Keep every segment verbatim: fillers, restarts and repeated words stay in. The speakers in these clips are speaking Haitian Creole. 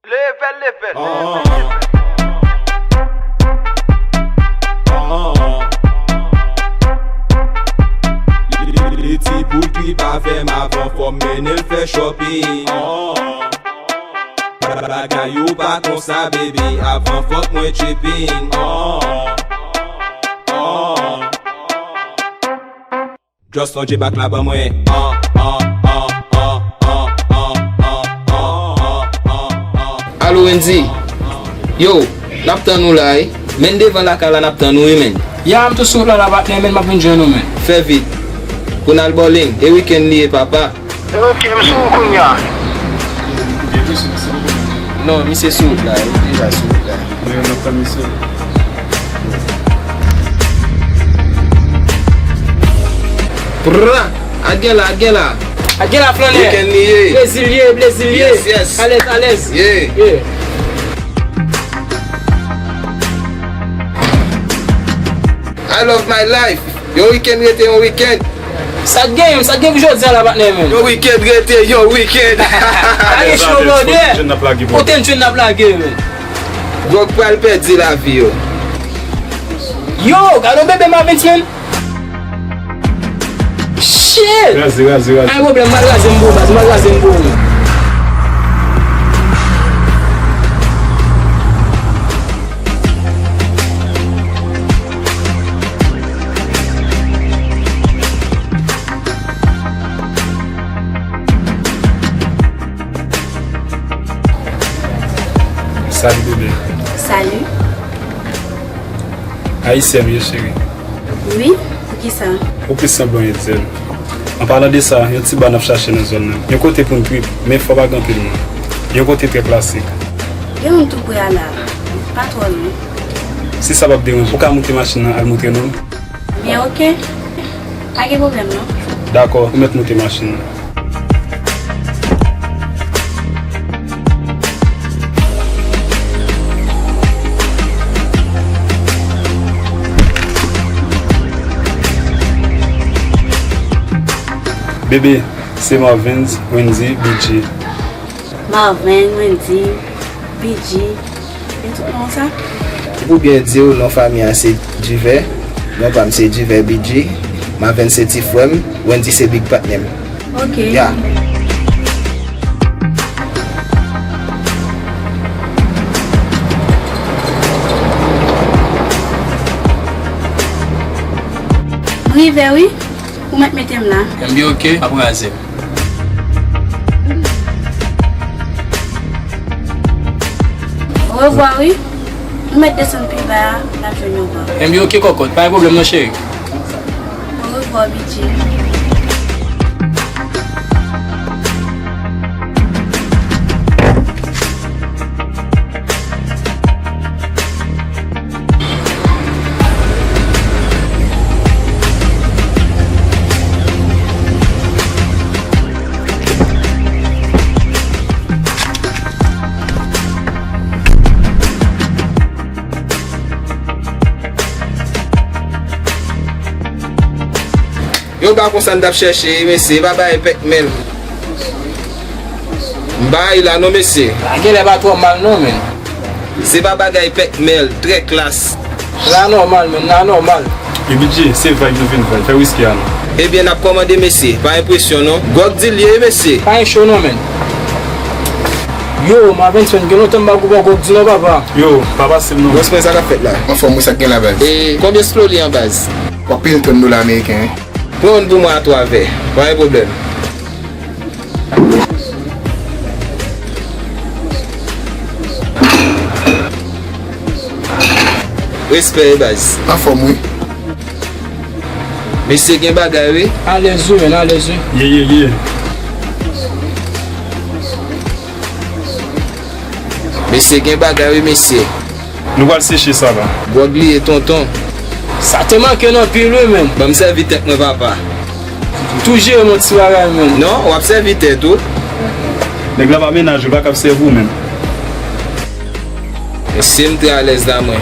Level, level. Ah, ah, ah. Li, li, li ti boul kwi pa fè m avan, fò m mennen l fè shopping. Ah, ah. Bagay yo pa konsa, baby, avan fòk mwen tripping. Ah, ah. Just on J-Back la ban mwen. Ah, ah, ah. Alo, Wendy. Yo, n ap tann ou la, wi. Men devan lakay la, n ap tann ou, wi, men. Ya, m tou sou wout la, la, patnè, men m ap vin jwenn ou, men. Fè vit. Pou n al bowling, e wikenn li ye, papa. Ok, m sou ou kounye a. Non, misye sou wout la, li deja sou wout la. Men, n ap tann misye. Pra! Al gen la, al gen la. Al gen la, flannè. Wikenn li ye. Plezi l ye, plezi l ye. Yes, yes. Alèz, alèz. Yeah. Yeah. I love my life. Yon wikenn rete yon wikenn. Sa k gen, sa k gen pou jodi a la, patnè, men? Yon wikenn rete yon wikenn. Alèz, alèz, kote n jwenn n ap lage, bro? Kote n jwenn n ap lage, men? Gwòg pral pèdi lavi yo. Yo, gade yon bebe Marvens, men. Shit! Raze, raze, raze. Pa gen pwoblèm, m al raze m pou ou, baz, m al raze m pou ou. Salut, bébé. Salut. Ayisyèn m ye, cheri. Wi, poukisa? Ou plis sanble yon endyèn. An palan de sa, yon ti ba n ap chache nan zòn nan. Yon kote pou n trip, men fò pa gen anpil moun. Yon kote trè klasik. Gen youn tou pre a la, pa twò lwen. Si sa p ap deranje, ou ka moute machin nan al montre nou l? Byen, oke. Pa gen pwoblèm, non. Dakò, ou mèt moute machin nan. Bebe, se Marvens, Wendy, B J. Marvens, Wendy, B J, e tout non sa? Pou byen di w, non fanmi an se Divè. Non pa m se Divè B J. Marvens se ti frè m. Wendy se big patnè m. Ok. Ya. M rive wi. Ou mèt mete m la. Enben oke, ap raze m. Orevwa wi. M mèt desann pi ba a, n ap jwenn yon ban. Enben oke kòkòt, pa gen pwoblèm non cheri. Orevwa B J. Yo ba konsa n t ap chèche, mesye, pa bay pèk mèl. M bay la non mesye. A genlè pa twò mal non men. Se pa bagay pèk mèl, trè klas. La nòmal men, la nòmal. Yo B J, se vibe nou vin vibe, fè wiski a non. Ebyen n ap kòmande mesye, pa enpresyon non. Gwòg di l ye mesye. Pa gen cho non men. Yo, Marvens, men gen lontan m pa gwo bò gwòg di non papa. Yo, pa pase m non. Bòs mwen sa k ap fèt la? Anfòm wi, sa k gen la baz? E konbyen slow li an baz? W ap peye l trant dola ameriken wi. Pran youn pou mwen a twa vè, pa gen pwoblèm. Respè wi baz. Anfòm wi. Mesye gen bagay wi. Alèz wi men, alèz wi. Ye, ye, ye. Mesye gen bagay wi mesye. Nou pral seche sa la. Gwòg li ye tonton. Sa te manke n anpil wi men. Ban m sèvi tèt mwen papa. Tou jere m yon ti bagay men. Non, w ap sèvi tèt ou. Nèg la pa mennaj ou, l pa ka ap sèvi w menm. Mesye m trè alèz la mwen.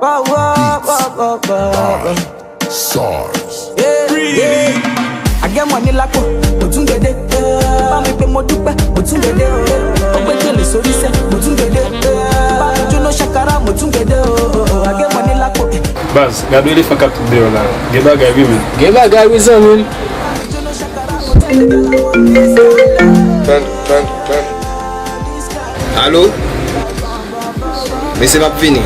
Wow, wow, wow, wow, wow. Sarge. Yeah, yeah. Agɛmɔ ni lakpɔ, mo tún dé dé. Bá mi pé mo dúpẹ́, mo tún dé dé. Ó gbé gèlè sórí sẹ́, mo tún dé dé. Bá mi jóná ṣàkàrà, mo tún dé dé. Agɛmɔ ni lakpɔ. Baz, gade elefan k ap tout deyò la. Gen bagay wi, men. Gen bagay wi, zanmi m. Alo? Mesye, m ap vini.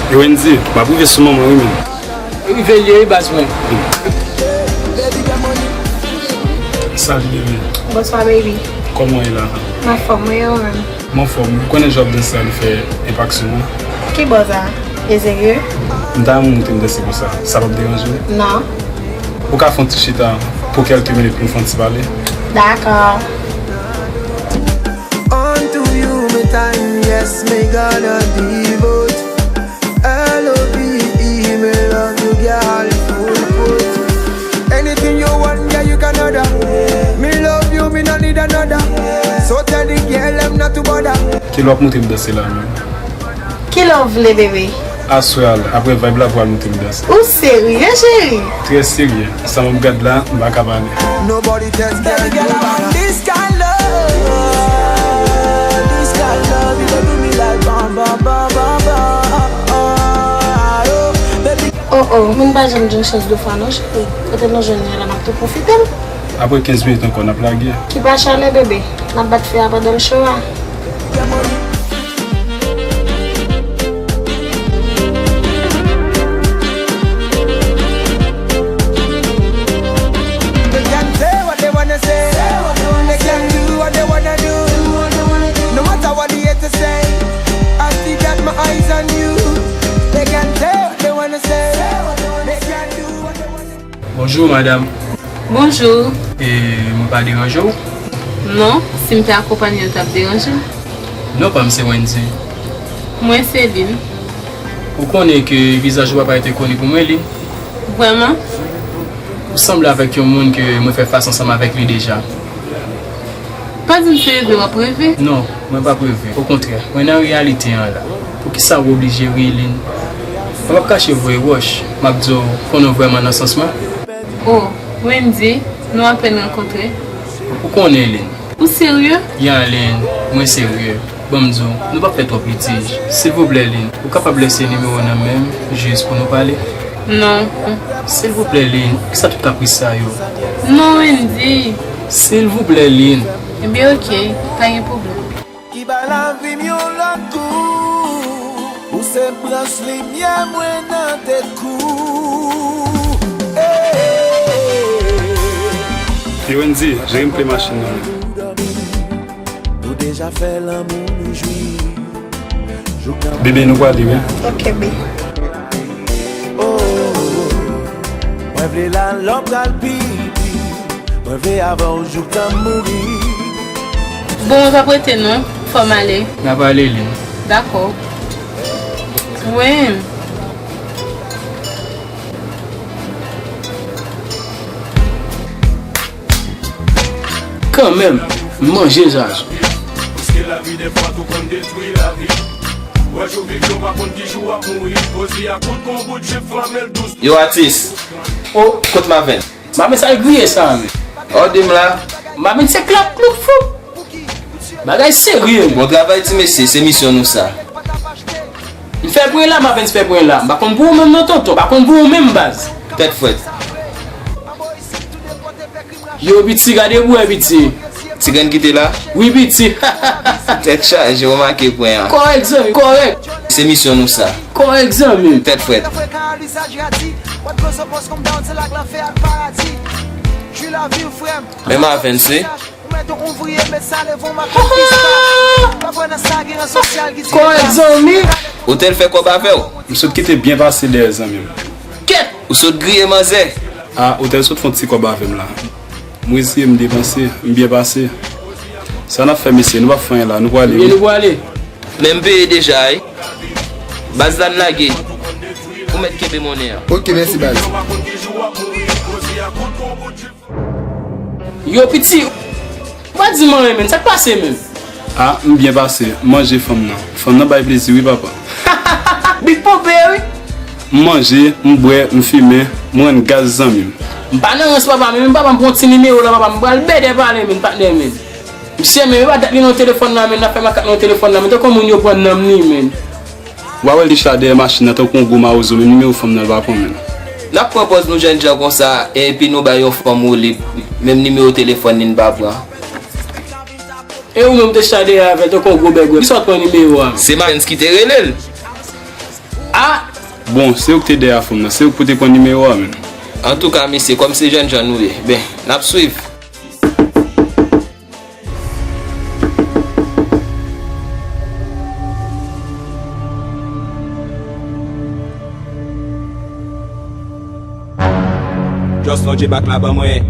Yo, Wendy, m ap rive sou manman wi, men. Rive l ye wi, baz mwen. Salut, bébé. Bonsoir, baby. Kòman w ye la? M anfòm, wi, e ou menm? M anfòm. Ou konnen jan w ap danse a, li fè enpak sou mwen. Ki bò sa? E serye? M ta renmen w montre m danse konsa. Sa p ap deranje w? Non. Ou ka fè yon ti chita pou kèlke minit pou n fè yon ti pale? Dakò. Unto you, my time, yes, my God, I devote. L O V E, me love you, girl, full put. Anything you want, girl, you can order. Me love you, me no need another. So tell the girl dem not to bother. Kilè w ap montre m danse la menm? Kilè w vle, bebe? Aswè a la, apre vibe la, pou w al montre m danse. Ou serye, cheri? Trè serye. Sa m ap gad la, m pa ka pale. Nobody test girl, you bother. This kind love, this kind love, you go do me like bam, bam, bam, bam, bam. Oh, oh, moun pa janm jwenn chans de fwa non, cheri. Kote nou jwenn li a la, n ap tou pwofite l. Apre kenz minit ankò, n ap lage. Ki pa chalè, bebe. N ap bat fè a pandan l cho a. They can say what they wanna say. They can do what they wanna do. No matter what the haters say, I still got my eyes on you. They can say what they wanna say. They can do what they wanna do. Bonjou, madanm. Bonjou. E mwen pa deranje w? Non, si m te akonpanye w, t ap deranje m. Non, pa m se Wendy. Mwen se Lynn. Ou konnen ke vizaj ou pa parèt enkoni pou mwen, Lynn. Vrèman? Ou sanble avèk yon moun ke mwen fè fas ansanm avèk li deja. Pa di m se reve w ap reve. Non, mwen p ap reve. Okontrè, mwen nan reyalite an la. Poukisa w oblije ri, Lynn? Mwen p ap kache voye wòch. M ap di w, konnen w vrèman nan sans mwen. Oh, Wendy, nou apèn rankontre. Ou konnen, Lynn. Ou serye? Ya, Lynn, mwen serye. Ban m di w, nou p ap fè twòp litij. Silvouplè, Lynn, ou kapab lese nimewo w nan men m, jis pou nou pale? Non. Silvouplè, Lynn, poukisa tout kapris sa yo? Non, Wendy. Silvouplè, Lynn. Ebyen, oke, pa gen pwoblèm. Ki ba lavi m yon lòt kou. Ou se branch limyè mwen nan tèt kou. Hey, hey, hey, hey. Yo, Wendy, jere m kle machin nan. Nou deja fè lanmou, nou jwi. Bebe, nou prale, wi. Ok, babe. Oh, mwen vle la lè w pral pipi. Mwen vle avè w jouk tan m mouri. Bon, mwen p ap rete non. Fò m ale. N ap ale, Lynn. Dakò. Wen. Kanmenm, m manje zazou. Piske lavi dèfwa tou konn detwi lavi. Wè jou viv yo pa konn ki jou w ap mouri. Pozi a kout kon bout jip flanbe l dous. Yo, atis. O, kot Maven? Maven, sa l griye sa, men. Ò, di m la. Maven, se klap klouk fou. Bagay serye, men. Bon travay, ti mesye, se misyon nou sa. M fè pwen la, Mavens fè pwen la. M pa konn pou ou menm non, tonton. M pa konn pou ou menm, baz. Tèt frèt. Yo, piti, gade pou wè, piti. Ti grenn ki te la? Wi, piti. Tèt chaje, w make pwen an. Kòrèk, zanmi, kòrèk. Se misyon nou sa. Kòrèk, zanmi. Tèt frèt. Men Mavens, wi. Kòrèk, zanmi. Otèl fè kòb avè w. M sot kite byen pase dèyè zanmi m. Kèt! Ou sot griye manzè. A, Otèl sot fè yon ti kòb avè m la. M reziye m depanse, m byen pase. Sa n ap fè, mesye? Nou p ap fè anyen la, nou prale, wi. Nou prale. Men m peye deja, wi. Baz la n lage. Ou mèt kenbe monnen an. Ok, mèsi, baz. Yo, piti, ou pa di m anyen, menm. Sa k pase, menm? A, m byen pase, m manje fanm nan. Fanm nan bay plezi wi papa. Big Pope wi. M manje, m bwè, m fimen, m rann gaz zanmi m. M pa nan rans papa, men papa m pran ti nimewo la papa, m pral bèdè pale men patnè men. Misye men, e pa dat li nan telefòn nan men, n ap fè makak nan telefòn nan men, tankou moun yo pran nanm li men. W a wè l deja dèyè machin nan tankou yon gwo mawozo, men nimewo fanm nan l pa pran menm. N ap pran pòz nou jènjan konsa, epi nou bay yon fanm woulib, menm nimewo telefòn li n pa pran. E ou menm te chita dèyè avè l tankou yon gwo bègwè, kisa w t pran nimewo a menm? Se Marens ki te rele l. A! Bon, se ou k te dèyè fanm nan, se ou k pou te pran nimewo a menm. Antouka mesye, kòm se jènjan nou ye, ben, n ap swiv. Just lonje bak la ban mwen.